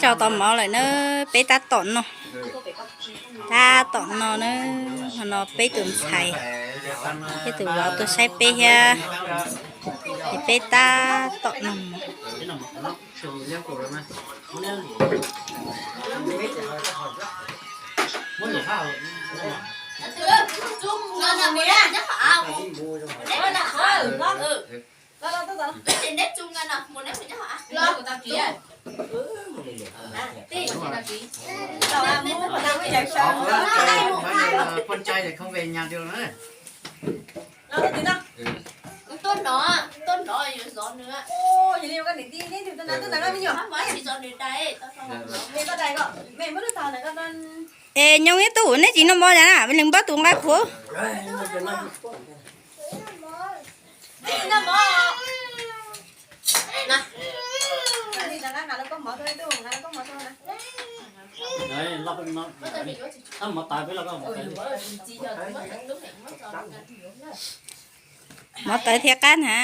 Rau tau mov lawm na, peb tab tom noj, tab tom noj na. Hmo no peb tus ntxhais thiab tus vauv tuaj saib peb thiab, ces peb tab tom noj mov. Con trai thì không về nhà được nữa. Tuaj nov, tuaj nov yuav zov nws. Es nyob ib tug nej tsis noj mov cas na, nws npawb tus nqaij qhuav. Mov tawv thiab qab na.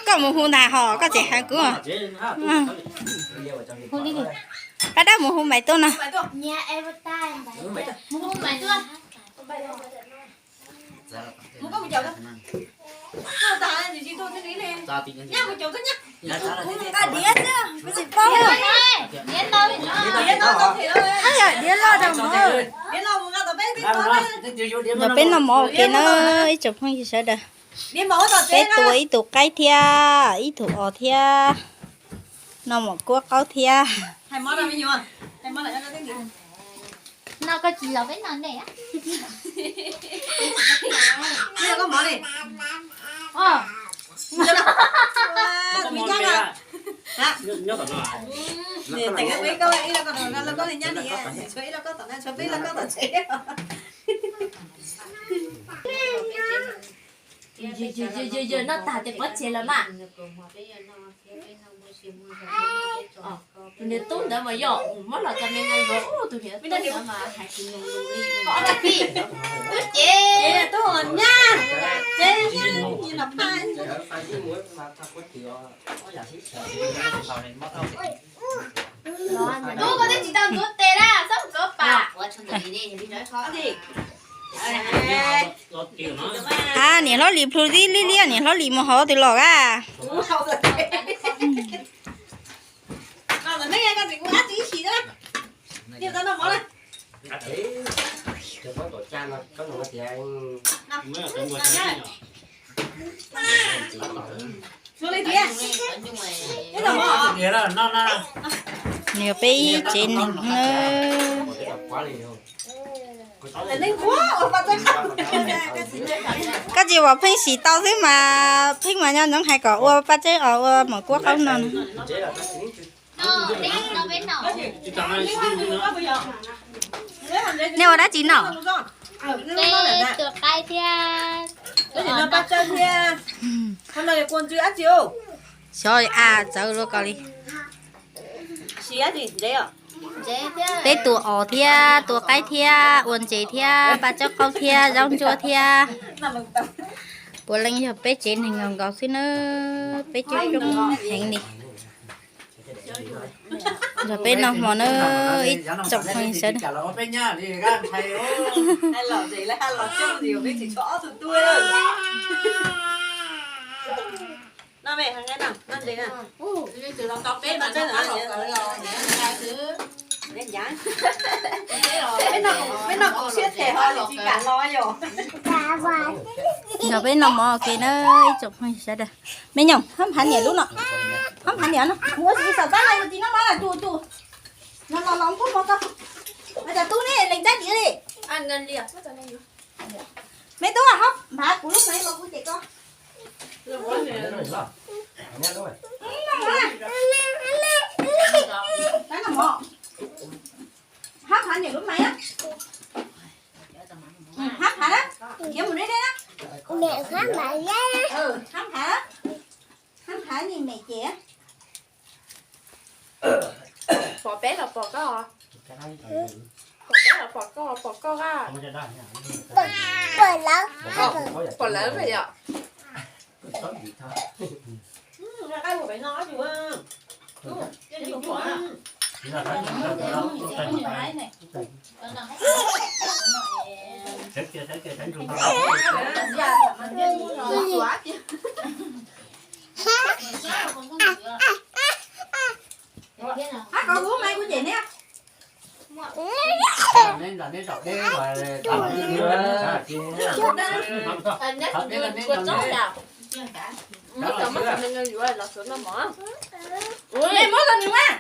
Koj mus hu ntag hos koj tseem hais kuv. Pab dab mus hu Maiv tuaj no. Diav loj rau mov. Peb noj mov ua ke na ib tsoom phooj ywg sawv daws. Peb tua ib tug qaib thiab ib tug os thiab noj mov kuab qaub thiab. Yog noj tag tias pov tseg lawm mas. Tus niag tub ntawd mas yog muab los tso me ntsis, tus niag tub ntawd mas hais tsis nyoog li. Tub ces tub nyab, ces nyab los pab. Tub, koj twb tsis tau ntxuav tes na, txhob kov pam. A, niam hlob Lis plhu tib liab liab, niam hlob Lis mus hauv twg los a? Nws yog peb ib tsev neeg na. Koj tsis pom pheej sim tau xwb mas pheej mas nyob ntxoov hais kom ua paj tsawb os, ua mov kuab qaub no. Nej ua dab tsi no? Peb tua qaib thiab. Xyov a txawv luaj koj li. Peb tua os thiab tua qaib thiab ua ntses thiab paj tsawb qaub thiab zaub ntsuab thiab. Puav leej yog peb tsev neeg nkaus nkaus xwb na, peb coob coob heev li. Yog peb noj hmo na ib tsoom phooj ywg sawv daws. Yog peb noj mov ua ke na ib tsoom phooj ywg sawv daws. Me nyuam, hab phav niam lub no. Hab phav niam no, mus ua si xaum tab lais mus tsis noj mov lawm tus tus. No los los pub mov ko. Ua cas tub neb lees tsab diav li. Me tub, hab phav kuv lub maiv los kuv cem koj. Hab phav niam lub maiv. Hab phav na, khiav mus deb deb na. Hab phav, hab phav ni mem ces. Pom peb los pom koj os. Pom peb los Pom koj, pom koj a. Pom lawv, pom lawv yom. Hab kov kuv mas kuv cem neb. Neb nram neb zaum deb, neb zaum deb los neb noj mov. Muab rau nws mas.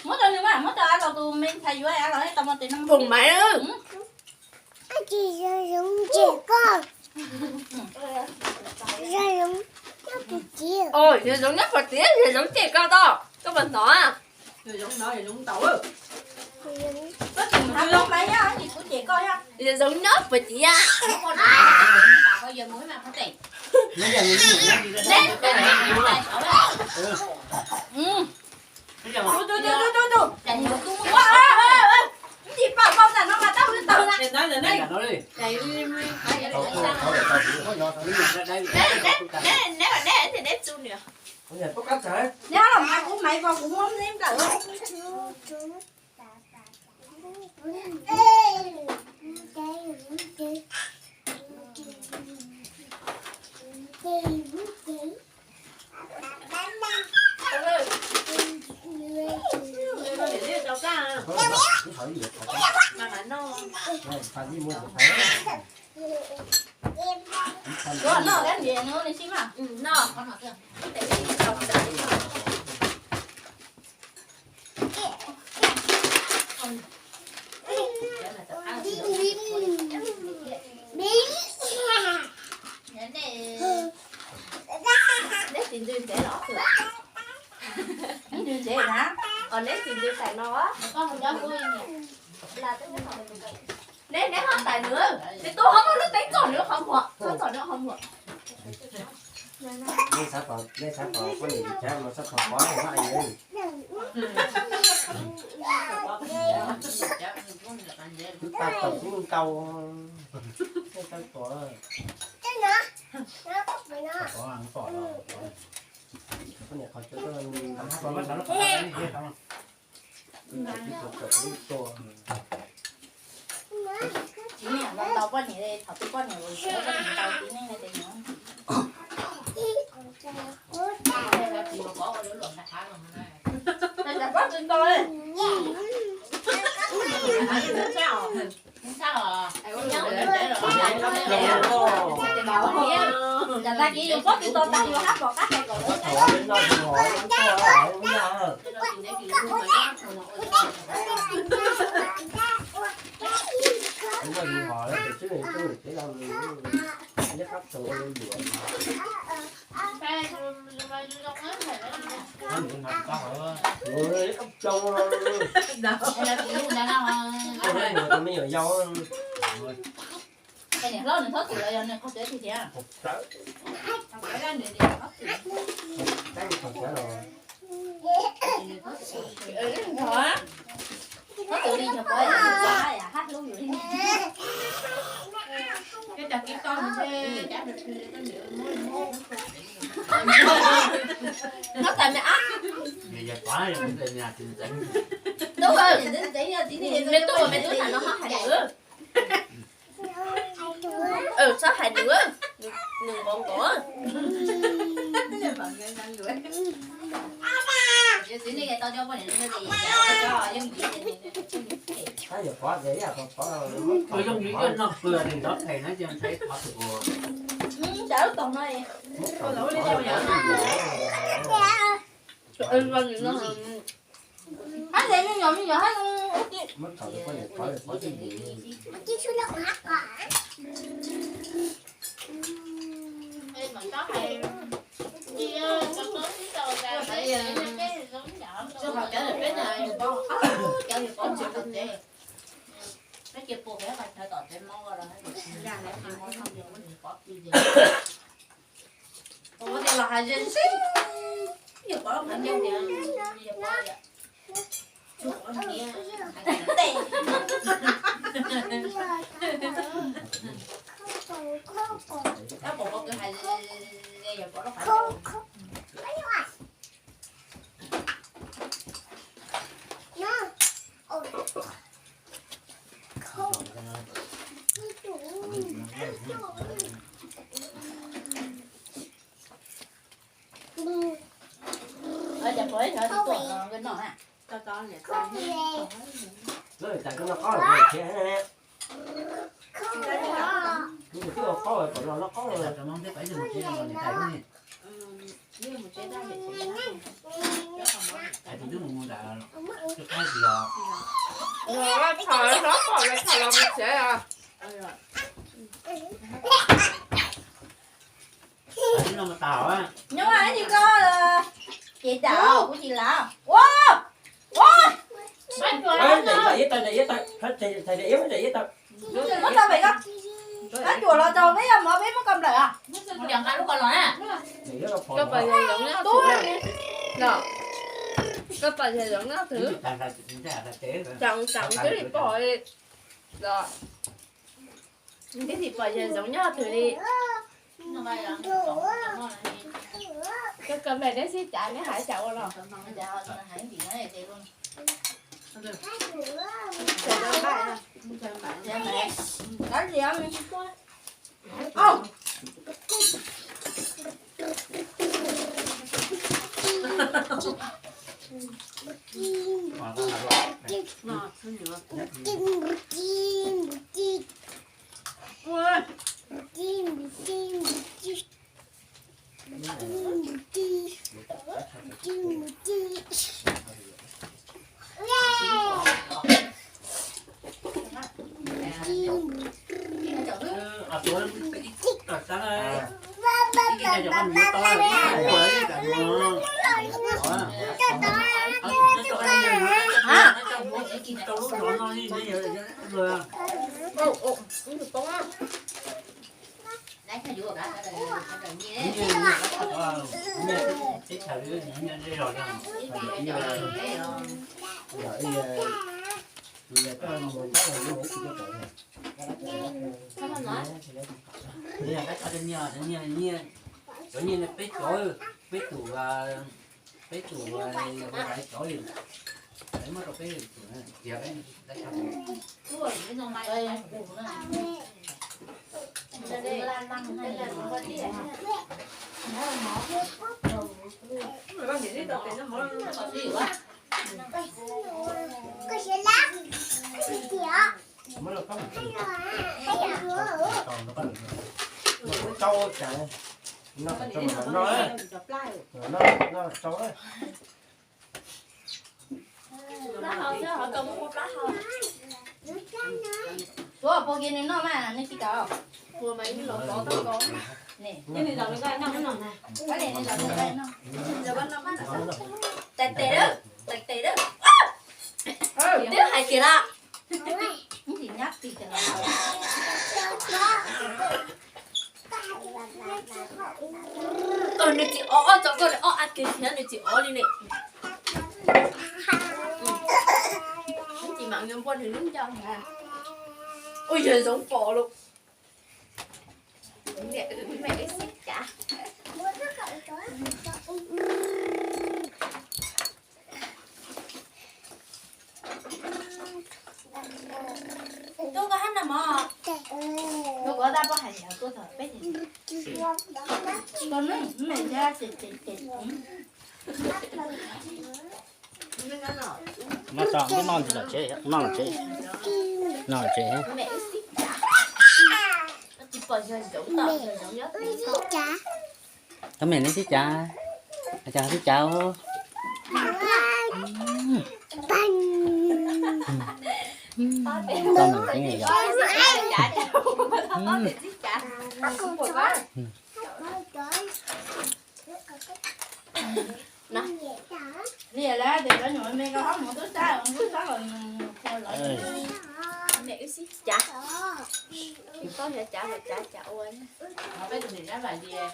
Muab rau nws mas, muab rau av los tus me ntxhais yuav av los tau mov tes no. Phoom Maiv. Yawg Zoov nyob puag tid, Yawg Zoov cem koj tau, koj puas hnov? Yawg Zoov nyob puag tid. Tus, tus, tus, tus, tus. Ua, ua, ua, ua. Ntsis pam npaum ntawm no mas tau wb taug na. Neb, neb, neb, neb txu nws. Neb los mas kuv maiv ko kuv muab neb nplawm. Neb tsis ntws ntsev los? Neb tsis ntws ntsev na? Os, neb tsis ntws tais no. Neb, neb ho tais nws, nws tuaj ho muaj lub teeb txom nws qhov muag, txom nws qhov muag. Nej xav kom, nej xav kom poj niam tsis cab mas txhob thov pov hais. Twb pab tau kub ntau, nej tau pov. Poj niam qhov tseeb. Tsis tau poj niam, thaum twg poj niam los tsis tau txiv neej li ces nyob. Pab tsis tau li. Cov tag kis yus pob tsis tau tag yus hab pom qab hais kom lawv. Niam hlob nws txhob txwm los yog nws qhov tseeb tiag tiag. Txhob txwm li yog pov hab hlub yus li. Nyob tas me ab. Tub, me tub, me tub nram no ho hais nws. Txhob hais nws, nws nqov nqov. Hab ze me nyuam, me nyuam hab. Ua tias los hais ze ze, yog pov los qhov ncauj tias yog pov yom. Nyob ib tsis koj ces dam kuv tsis lav. Ua, ua, muab tau pem ko, muab cuam los rau peb, yog mov peb muab koj nplawm os. Koj pom yog zoov nyob twg? Koj pom yog zoov nyob twg? Tsam tsam twb li pom li los. Twb li pom yog zoov nyob twg li. Koj koj nplawm neb sib cav neb hais cas ua los. Cov nyiaj, peb cov, peb tus, peb tus, peb cov, muab rau peb tus, tiav peb. Tuav pua kiag nws noj mas nws tsis kam. Tais tes, tais tes, twb hais tias lawm. Tsis nyab pis tias lawm. Nws tsis ob, ob tso koj li ob a kiag thiab nws tsis ob li ne. Tsis mam npua nws lub ncauj. Ua yawg Zoov pom lawm. Tuaj koj hab na mog. Tuaj koj tab poj hais tias tuaj txog peb ces. Koj ne, me ntsia ces ces ces. Noj tso, noj ntsis los tsev, noj los tsev. Noj los tsev. Tab meeg neb sib cav, cas sib cav. Tau nws teeb yog. Niam lawv tias cov nyuam me koj hab mus tub sab, tub sab los me wb sib cav. Tsis paub xyov cav los cav cas ua. Peb tus niam Zab Vam Lis,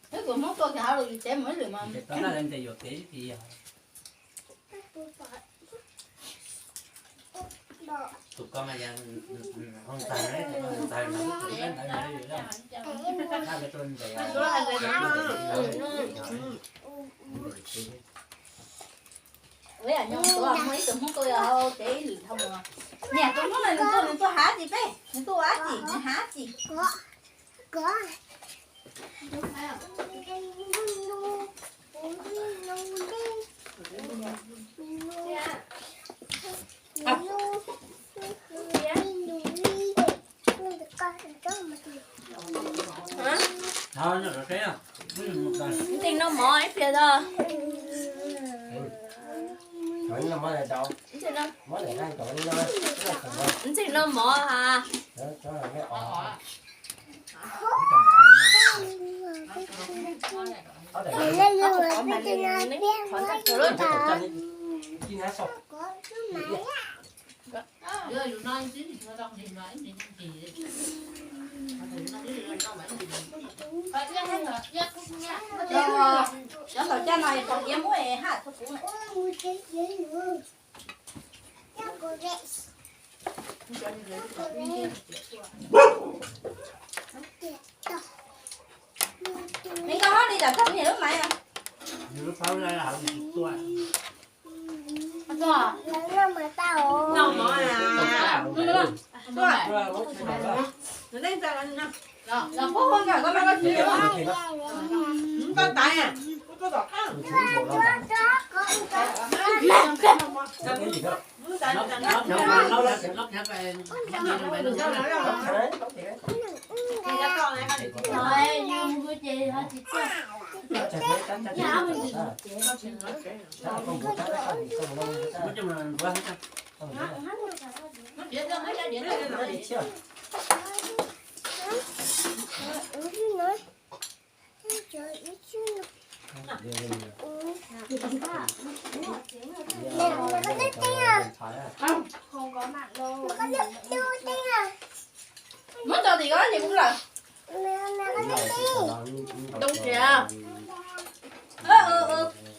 Twb tus Hmoob tuaj kiag hauv lus tsev mus ib lwm mas. Ua yam nyob tuaj muaj ib tug Hmoob tuaj yog hauv tsev ib lwm dhau mus. Niam tus Hmoob no nws tuaj nws tuaj hav tsis peb, nws tuaj ua dab tsi, nws hav tsis. Ntxim noj mov ib pliag tau. Ntxim noj mov ha. Cov hluas caj no pom iab muab haj txhua kuv. Me nkauj, li cas koj niam lub maiv? Muab tso tim ko ib ntsis kuv lawm.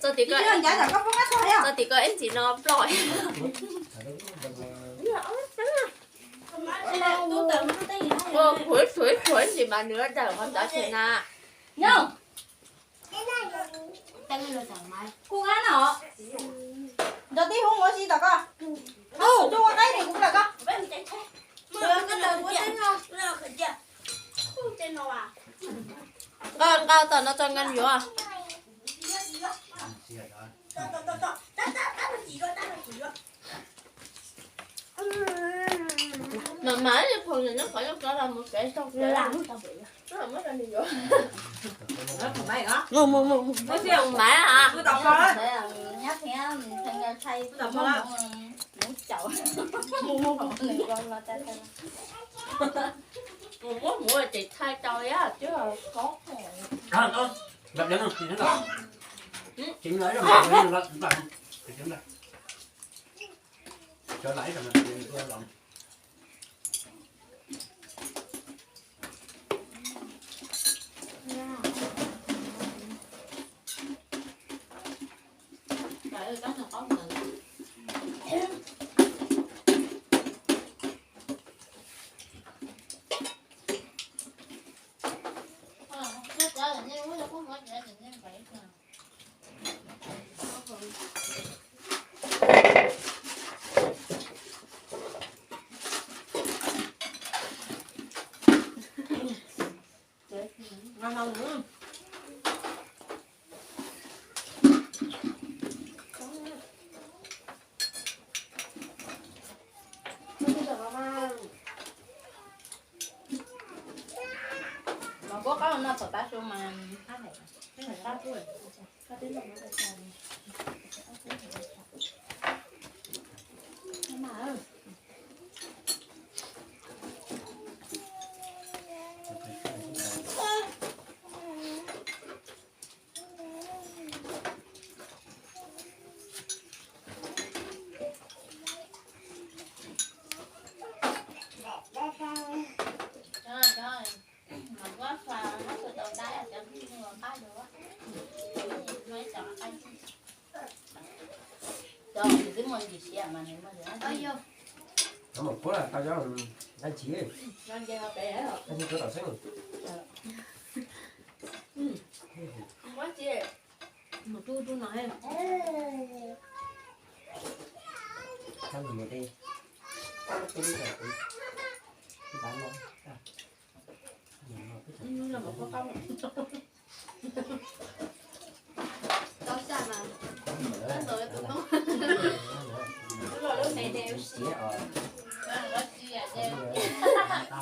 Tso tim ko, tso tim ko ib ntsis no ploj. Ua khuav khuav khuav ib ntsis mas nws dawm qhov ntawd tsis na. Nyob. Kuv nqa no. Nrog tib hub ua si tom ko. Ub, tus ua qaib tim kuv lawm ko. Nqa tom no tso nqa yuav. Mas mas ib phaum nyob qhov nyob qhov los mus tsev tau. Maiv hos. Muab hmuv ces thaij tau yab twb kob. Kuv qab no thaum tav su mas. Mus pub tau dab tsi, tau xeeb.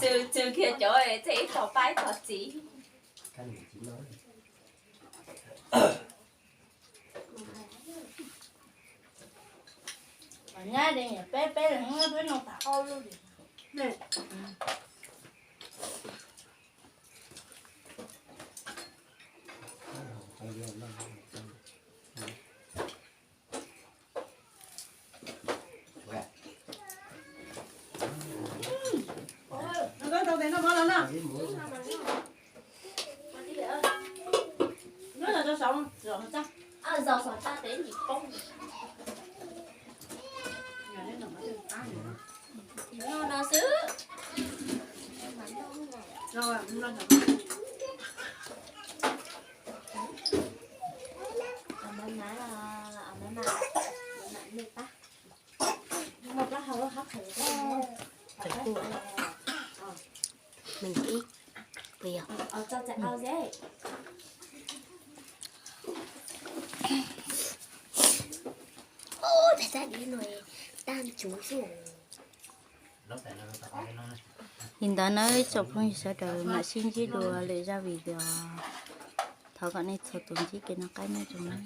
Txwv kiag cov thiaj ib tog pab ib tog txiv. Nyab li peb peb leeg peb noj tas ob lub li. No xwb. Mình ít bây giờ. Ôi, phải ra đi rồi, tan chú rồi. Li ntawd na ib tsoom phooj ywg sawv daws, mam sib ntsib dua lwm zaj video. Thov kom nej txhua tus ntsib kev noj qab nyob zoo na.